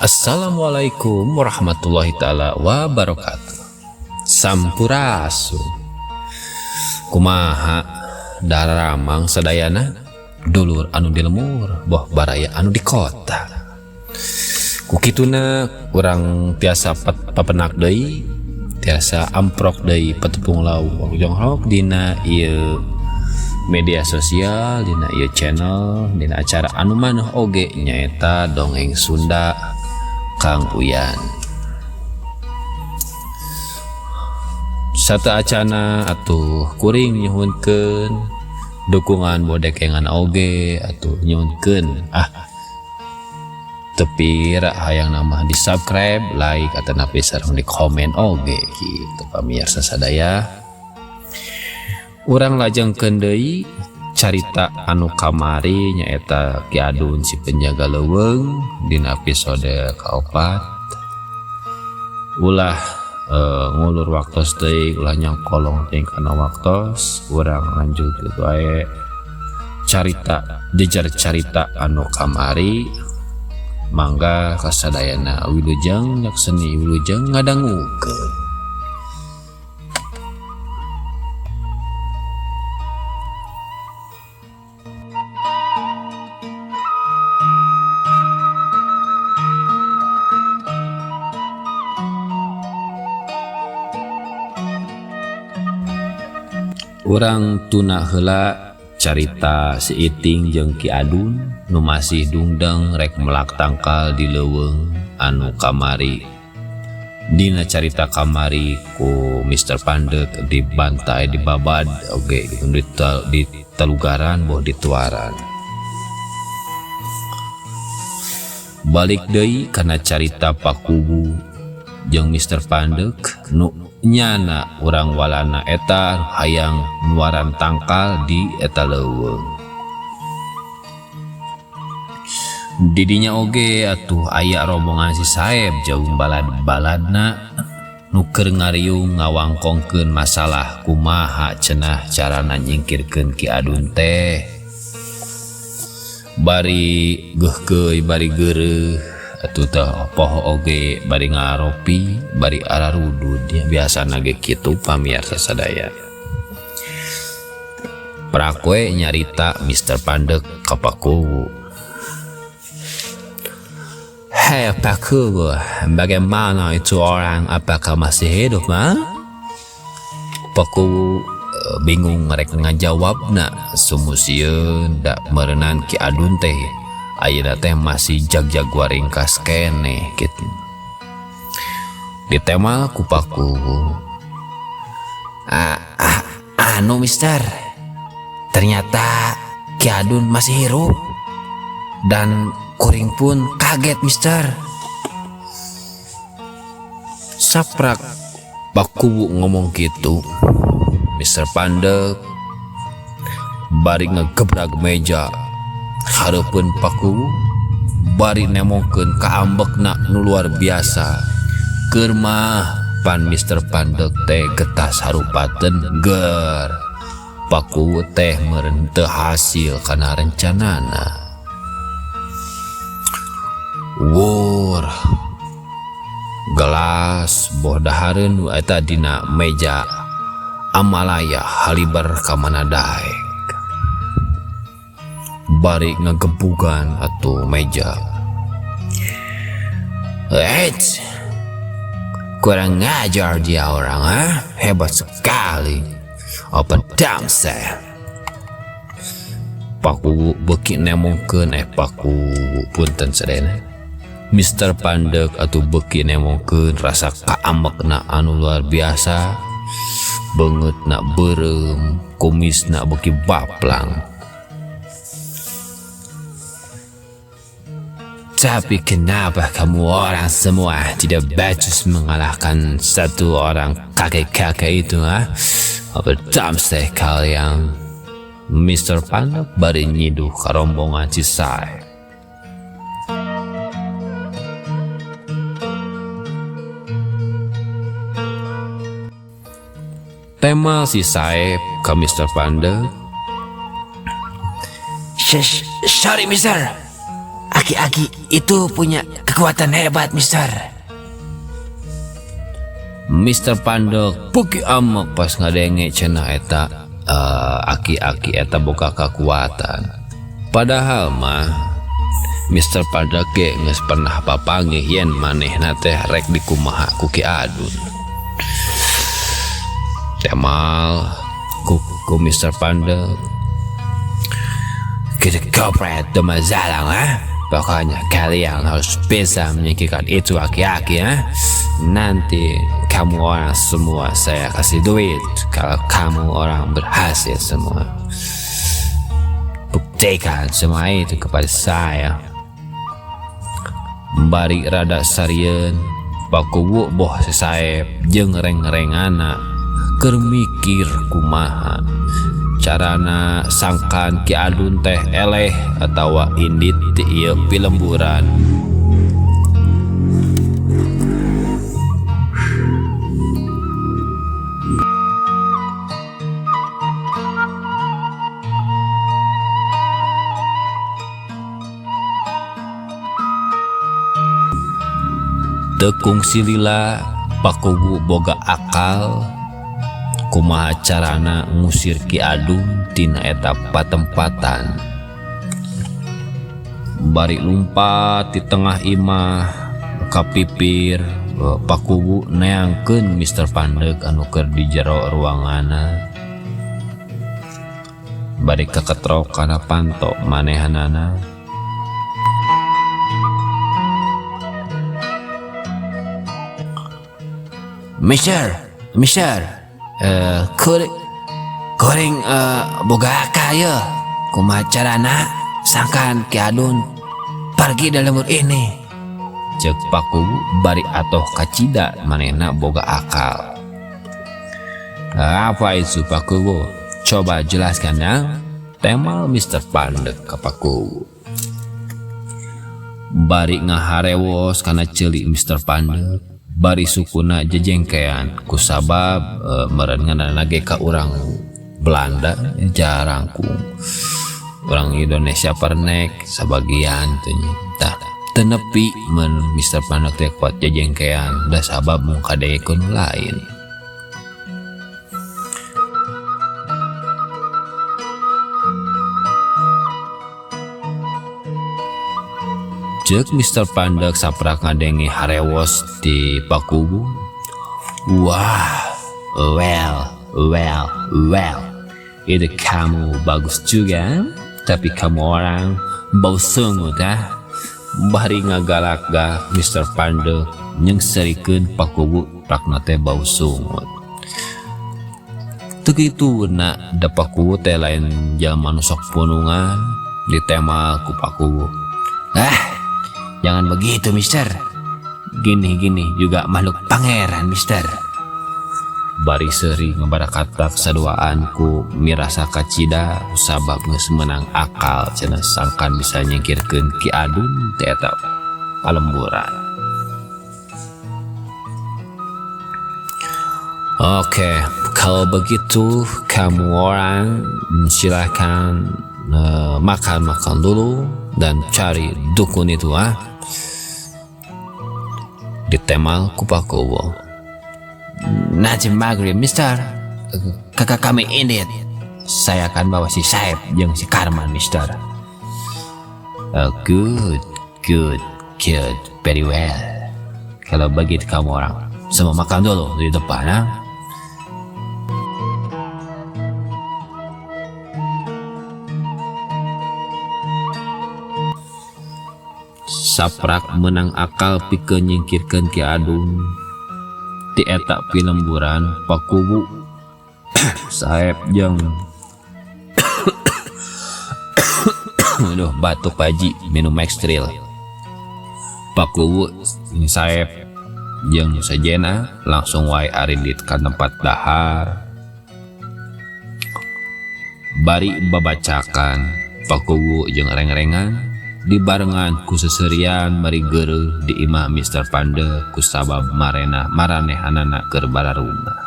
Assalamualaikum warahmatullahi taala wabarakatuh. Sampurasun. Kumaha daramang sadayana dulur anu di lemur boh baraya anu di kota. Ku kituna urang tiasa papenak deui tiasa amprok deui petepung lawung jongrok dina ieu media sosial dina ieu channel dina acara anu maneh oge nyaeta dongeng Sunda Kang Uyan. Satu acana atuh kuring nyuhunkeun dukungan bodekengan oge atuh nyuhunkeun tepi hayang nama di subscribe, like atau napi sareng di komen oge gitu pamirsa sadaya. Urang lajengkeun deui carita anu kamari nyaeta Ki Adun si penjaga leuweung dina episode kaopat. Ulah ngulur waktos teuing, ulah nyangkolong teuing kana waktos, urang lanjut kitu wae carita jejer carita anu kamari. Mangga kasadayana wilujeng nyakseni wilujeng ngadangukeun. Urang tuna heula carita si Iting jeung Ki Adun nu masih dungdeng rek melak tangkal di leuweung anu kamari. Dina carita kamari ku Mister Pandek dibantai dibabad oge gitu di telugaran boh dituaran. Balik deui kana carita Pakuwu jeung Mister Pandek nu nyana urang walana eta hayang nuaran tangkal di eta leuweung. Didinya oge atuh aya rombongan si Saeb jauh balad-baladna nu keur ngariung ngawangkongkeun masalah kumaha cenah carana nyingkirkeun Ki Adun teh. Bari geuhkeuy bari geureuh atuh teh poho oge bari ngaropi bari ararudud ya biasana ge kitu pamirsa sadaya. Prakwe nyarita Mister Pandek ka Pakuwu. Hei Pakuwu, bagaimana itu orang, apakah masih hidup ma? Pakuwu bingung rek ngajawabna sumusieun da meureunan Ki Adun teh ayeuna teh masih jag-jag waringkas keneh kitu. Ditemal ku Pakuwu. Anu mister, ternyata Ki Adun masih hirup dan kuring pun kaget mister. Saprak Pakuwu ngomong gitu, Mister Pandek bari ngegebrak meja hareupeun Pakuwu bari nemongkeun kaambekna nu luar biasa. Keur mah pan Mister Pandek teh getas harupateun ger. Pakuwu teh meureun teu hasil kana rencanana. Wur gelas boh dahareun nu eta dina meja amalaya haliber ka mana daek. Bari ngegebugan atuh meja. Eits, kurang ngajar dia orang, ha? Hebat sekali. Apa dam saya? Pakuwu beuki nemongkeun Pakuwu punten sadayana. Mister Pandek atuh beuki nemongkeun rasa kaambekna anu luar biasa. Beungeutna beureum, kumisna beuki baplang. Tapi kenapa kamu orang semua tidak becus mengalahkan satu orang kakek-kakek itu, ha? Apa damseh kalian? Mister Pandek bari nyiduh ka rombongan si Saeb. Tema si Saeb ka Mister Pandek. Sorry mister, Aki-aki itu punya kekuatan hebat, Mister. Mister Pandek beuki amek pas ngadenge cenah eta aki-aki eta boga kekuatan. Padahal mah Mister Pandek ge geus pernah papanggih yen manehna teh rek dikumaha ku Ki Adun. Temal ku Mister Pandek. Kita kopret masalah, ha? Pokoknya kalian harus bisa menyingkirkan itu aki-aki, ha? Nanti kamu orang semua saya kasih duit kalau kamu orang berhasil semua. Buktikan semua itu kepada saya. Bari rada sarieun, Pakuwu boh si Saep jeung reng-rengana keur mikir kumaha carana sangkan Ki Adun teh eleh atawa indit ti ieu pilemburan. Teu kungsi lila Pakuwu boga akal kumaha carana ngusir Ki Adun tina eta patempatan. Bari lumpat di tengah imah kapipir, Pakuwu neangkeun Mister Pandek anu keur di jero ruanganna. Bari kaketrok kana panto manehanana. Mister, Mister, kuring boga akal ye. Kumaha carana sangkan Ki Adun pergi dari lembur ini. Ceuk Pakuwu bari atoh kacida manehna boga akal. Apa itu Pakuwu? Coba jelaskan ya. Temal Mister Pandek ka Pakuwu. Bari ngaharewos kana ceuli Mister Pandek, bari sukuna jejengkean kusabab meureun nganana ge ka urang Belanda jarangkung. Urang Indonesia pernek sabagian teh nya. Tah teu nepi mun Mister Pandek teh kuat jejengkean da sabab mung kadengekeun lain. Ceuk Mister Pandek saprak ngadenge harewos di Pakuwu. Wah, well, well, well. Ide kamu bagus juga, tapi kamu orang bau sungut, ah. Bari ngagalak ga Mister Pandek nyengserikeun Pakuwu prakna teh bau sungut. Teu kitu na da Pakuwu teh lain jalma nu sok punungan ditemal ku Pakuwu. Ah, jangan begitu, Mister. Gini-gini juga makhluk pangeran, Mister. Bari seuri ngabarakatak saduaan ku mirasa kacida sabab geus meunang akal cenah sangkan bisa nyingkirkeun Ki Adun teh eta palemburan. Oke, kalau begitu kamu orang silakan makan-makan dulu dan cari dukun itu, ah. Ditemal ku Pakuwu. Nanti maghrib, Mister. Kakak kami indit. Saya akan bawa si Saeb jeung si Karman, Mister. Good, good, good, very well. Kalau begitu kamu orang semua makan dulu di depan, ha? Saprak menang akal pikeun nyingkirkeun Ki Adun ti eta pilemburan Pakuwu Saeb jeung aduh batuk Pak Haji minum Maxtril. Pakuwu Saeb jeung sejena langsung wae arindit ka tempat dahar. Bari babacakan Pakuwu jeung reng-rengan dibarengan ku seserian bari geureuh di imah Mister Pande ku sabab marena maranehanana keur bararunah.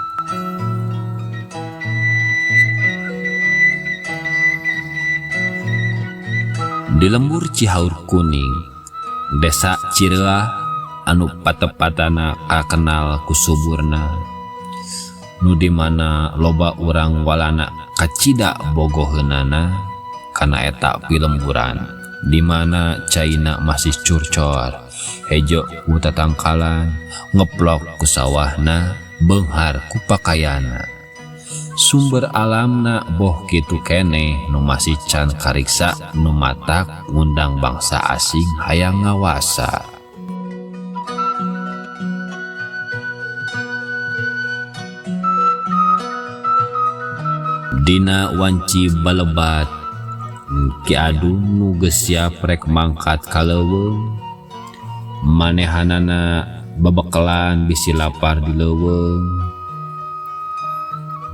Di lembur Cihaur Kuning Desa Cireuah anu patepatana kakenal ku suburna nu di mana loba urang walana kacida bogoheunana kana eta pilemburan di mana caina masih curcor hejo ku tatangkalan ngeplok ku sawahna beunghar ku pakaianna sumber alamna boh kitu keneh nu masih can kariksa nu matak ngundang bangsa asing hayang ngawasa. Dina wanci balebat Ki Adun nu geus siap rek mangkat ka leuweung manehanana bebekelan bisi lapar di leuweung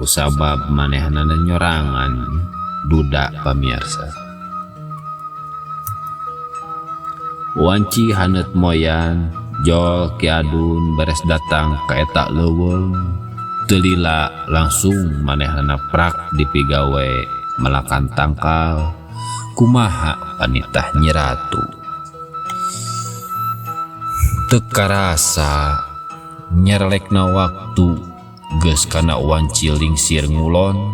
kusabab manehanana nyorangan duda pamiarsa. Wanci haneut moyan jol Ki Adun beres datang ka eta leuweung teu lila langsung manehanana prak dipigawe melakan tangkal kumaha panitah Nyi Ratu. Teu karasa nyerelekna waktu geus kana wanci lingsir ngulon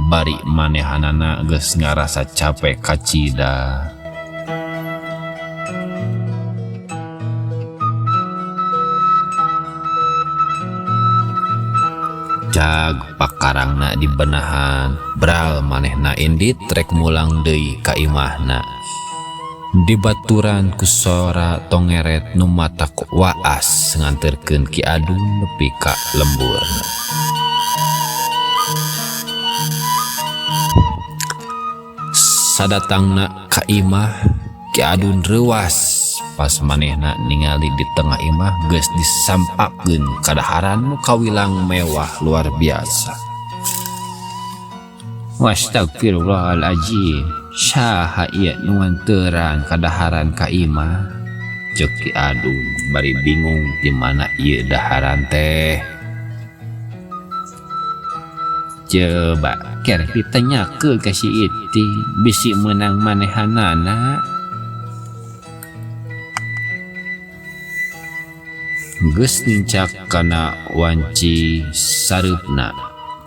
bari manehanana geus ngarasa cape kacida. Cag pakarangna dibenahan bral manehna indit rek mulang deui ka imahna. Dibaturan ku sora tongeret nu matak waas nganterkeun Ki Adun nepi ka lemburna. Sadatangna ka imah Ki Adun reuas pas manehna ningali di tengah imah geus disampakeun kadaharan nu kawilang mewah luar biasa. Wastagfirullahalazim, saha ieu nu nganteran kadaharan ka imah? Ceuk Ki Adun bari bingung di mana ieu daharan teh. Coba ker ditanyakeun ka si Iting bisi meunang manehanana. Geus nincak kana wanci sareupna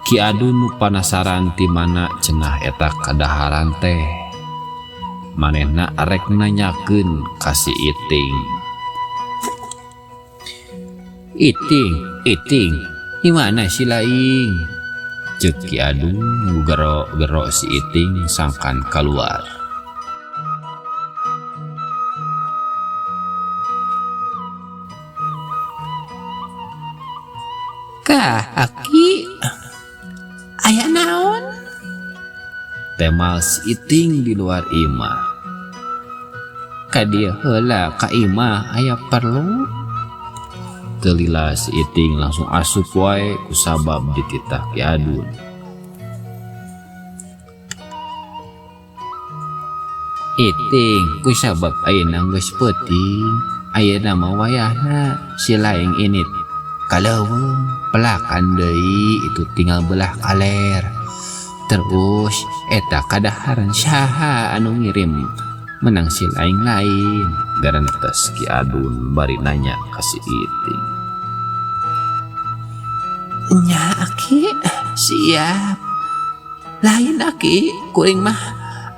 Ki Adun nu panasaran ti mana cenah eta kadaharan teh. Manehna rek nanyakeun ka si Iting. Iting, Iting, di mana si laing? Ceuk Ki Adun gero-gero si Iting sangkan kaluar. Kah, Aki, aya naon? Temal si Iting di luar imah. Ka dieu heula ka imah aya perlu. Teu lila si Iting langsung asup wae kusabab dititah Ki Adun. Iting kusabab ayeuna geus peuting, ayeuna mah wayahna si laing init ka leuweung pelakan deui itu tinggal belah kaler. Terus eta kadaharan saha anu ngirim menang si laing lain garantes Ki Adun bari nanya ka si Iting. Nya Aki siap. Lain Aki kuring mah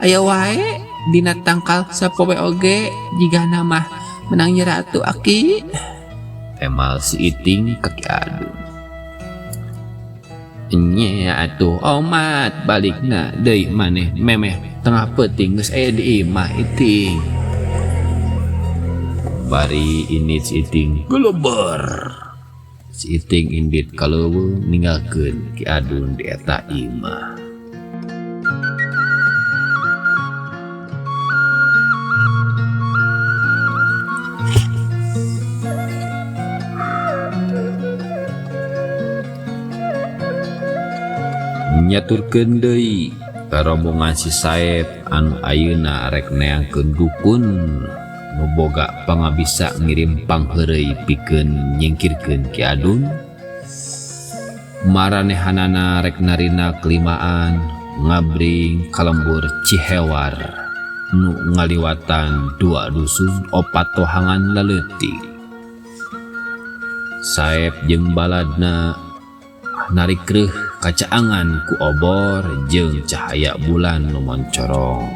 aya wae dina tangkal sapoe oge jigana mah menang Nyi Ratu Aki. Temal si Iting ka Ki Adun. Nya atuh omat balikna deui maneh memeh tengah peuting geus aya di imah Iting. Bari indit si Iting geleber. Si Iting indit ka leuweung ninggalkeun Ki Adun di eta imah. Nyaturkeun deui ka rombongan si Saep anu ayeuna rek neangkeun dukun nu boga pangabisa ngirim pangheureuy pikeun nyingkirkeun Ki Adun. Maranehanana rek narina kelimaan ngabring ka lembur Cihewar. Nu ngaliwatan dua dusun opat tohangan laleutik. Saep jeung baladna narikreuh kacaangan ku obor jeung cahaya bulan nu moncorong.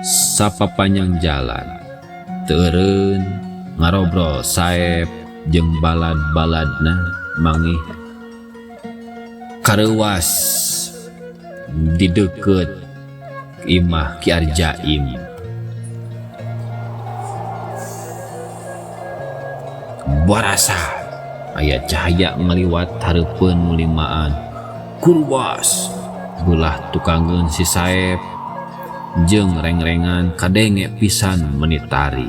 Sapapanjang jalan teu eureun ngarobrol Saep jeung balad-baladna mangih kareuwas di deukeut imah Ki Arjaim. Barasa aya cahaya ngaliwat hareupeun nu limaan. Kurwas beulah tukangeun si Saep jeung rengrengan kadenge pisan menitari.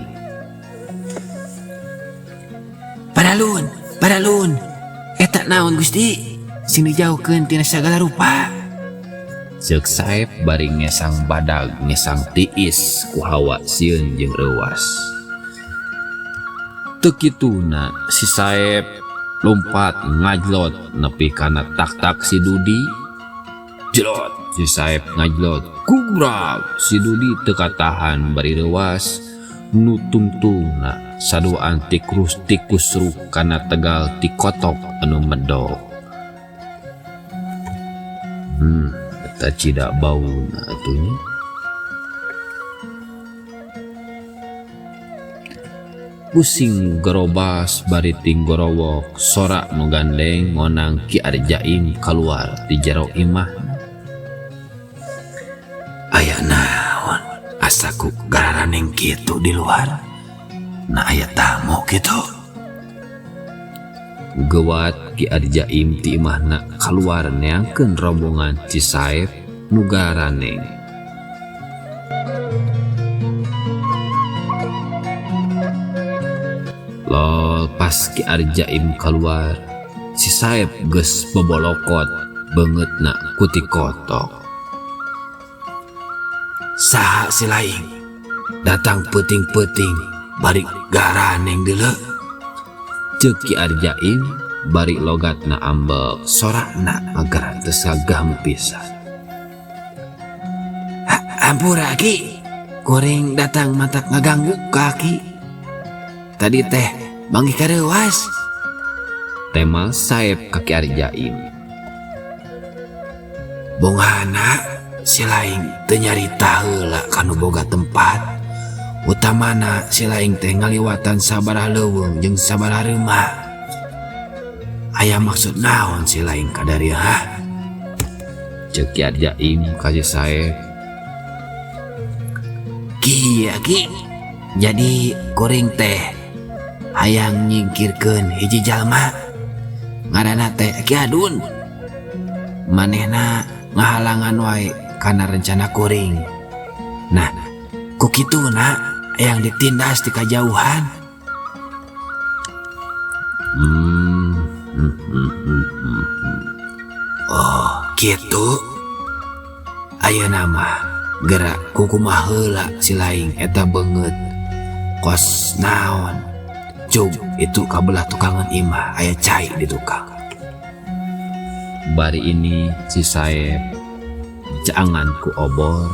Paralun, paralun, eta naon Gusti? Sing dijauhkeun tina sagala rupa. Ceuk Saep bari ngesang badag ngesang tiis ku hawa sieun jeung reuwas. Teu kituna si Saep lumpat ngajlot nepi kana tak-tak si Dudi. Jlot si Saep ngajlot gugrak si Dudi teu katahan bari reuwas nu tungtungna saduaan tikrus tikusruk kana tegal tikotok anu medok. Eta cida bauna atuh nya. Pusing gerobas bari tinggorowok sora nu gandeng ngonang Ki Arjaim kaluar ti jero imahna. Aya naon asa ku gararaneng kitu di luar? Na aya tamu kitu. Gewat Ki Arjaim ti imahna kaluar neangkeun rombongan Ci Saep nu garaneng. Lol pas Ki Arjaim kaluar, si Saep geus bobolokot beungeutna ku ti kotok. Saha si laing datang peuting-peuting bari garaneng deuleu. Ceuk Ki Arjaim bari logatna ambek sorana agar teu sagam pisan. Hampura Ki, kuring datang matak ngaganggu ka Aki. Tadi teh manggih kareuwas. Tema Saep ka Ki Arjaim. Bongana si laing teu nyarita heula kanu boga tempat. Utamana si laing teh ngaliwatan sabaraha leuweung jeung sabaraha reuma. Aya maksud naon si laing ka dieu ha? Ceuk Ki Arjaim ka si Saep. Ki, Ki. Jadi kuring teh hayang nyingkirkeun hiji jalma. Ngaranna teh Ki Adun. Manehna ngahalangan wae kana rencana kuring. Nah, ku kituna hayang ditindas di kajauhan. Oh, kitu. Ayeuna mah gerak kukumaha heula si laing eta beungeut. Kos naon? Cug itu kabelah tukangan imah aya cai di tukang. Bari ini si Saep caangan ku obor.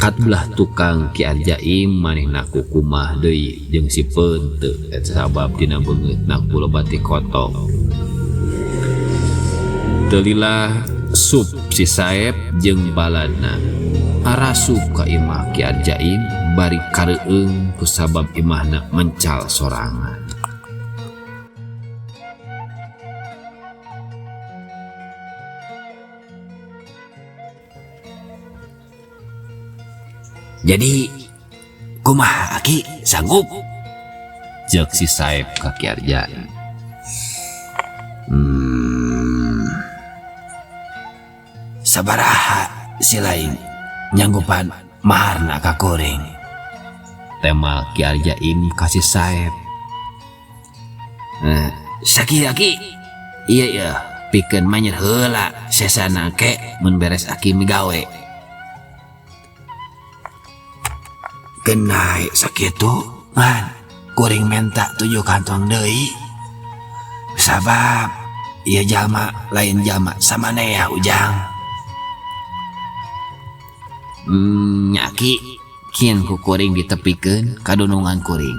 Kat belah tukang Ki Arjaim manehna kukumah deui jeung si Peunte eta sabab dina beungeutna ku loba ti kotok. Teu lila sup si Saep jeung baladna arasup ka imah Ki Arjaim bari kareueung ku sabab imahna mencal sorangan. Jadi kumaha Aki sanggup? Ceuk si Saep ka Ki Arjaim. Sabaraha si laing nyanggupan maharna ka kuring. Temal Ki Arjaim ka si Saep. Sakieu Aki. Iya iya, pikeun manyer heula sesana ke mun beres Aki migawe. Kenai sakitu ngan kuring menta 7 kantong deui. Sabab Ieu jalma lain jalma samanea Ujang. Nya Ki, kin ku kuring ditepikeun kadunungan kuring.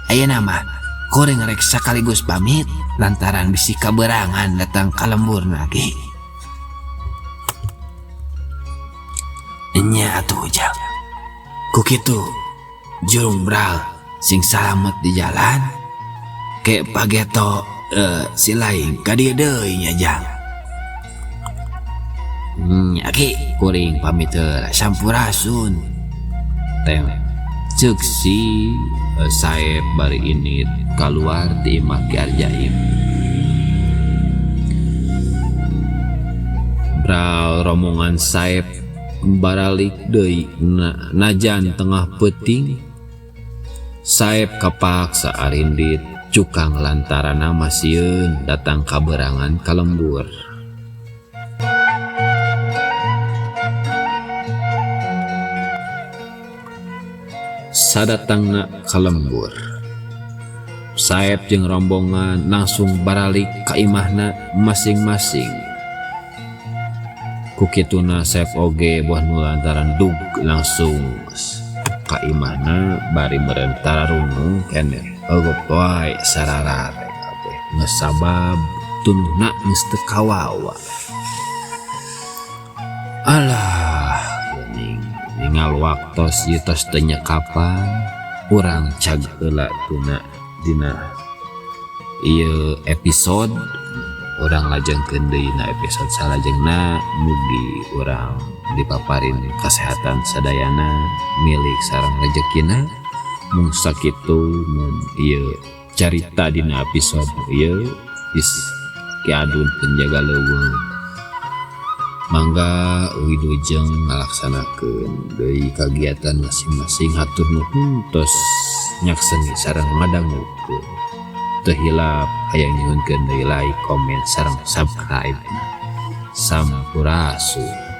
Ayeuna mah kuring rek sakaligus pamit lantaran bisi kaberangan datang ka lemburna Ki. Nya atuh Ujang. Ku kitu jurung bral sing salamet di jalan ke pageto si lain ka dieu deui nya Jang. Nya Ki, kuring pamit heula sampurasun. Teh ceuk si Saep bari ini kaluar di imah Ki Arjaib. Bral rombongan Saep baralik deui najan tengah peuting. Saep kapaksa arindit cukang lantaran masieun datang kaberangan ka lembur. Sadatangna ka lembur, Saep jeung rombongan langsung baralik ka imahna masing-masing. Ku kituna Saep oge boh nu lantaran dug langsung ka imahna bari meureun tararunung keneh eueuh wae sararare kabeh geus sabab tunduhna geus teu kawawa. Alah geuning ningal waktos ieu tos teu nyekapan urang cag heula tuna dina ieu episode. Urang lajengkeun deui na episode salajengna, mugi urang dipaparin kesehatan sadayana milik sareng rejekina. Mung sakitu mun ieu carita dina episode ieu is Ki Adun penjaga leuweung. Mangga wilujeng ngalaksanakeun deui kagiatan masing-masing. Hatur nuhun tos nyakseni sareng ngadangukeun. Teu hilap hayang nyuhunkeun deui like, komen sareng subscribe. Sampurasun.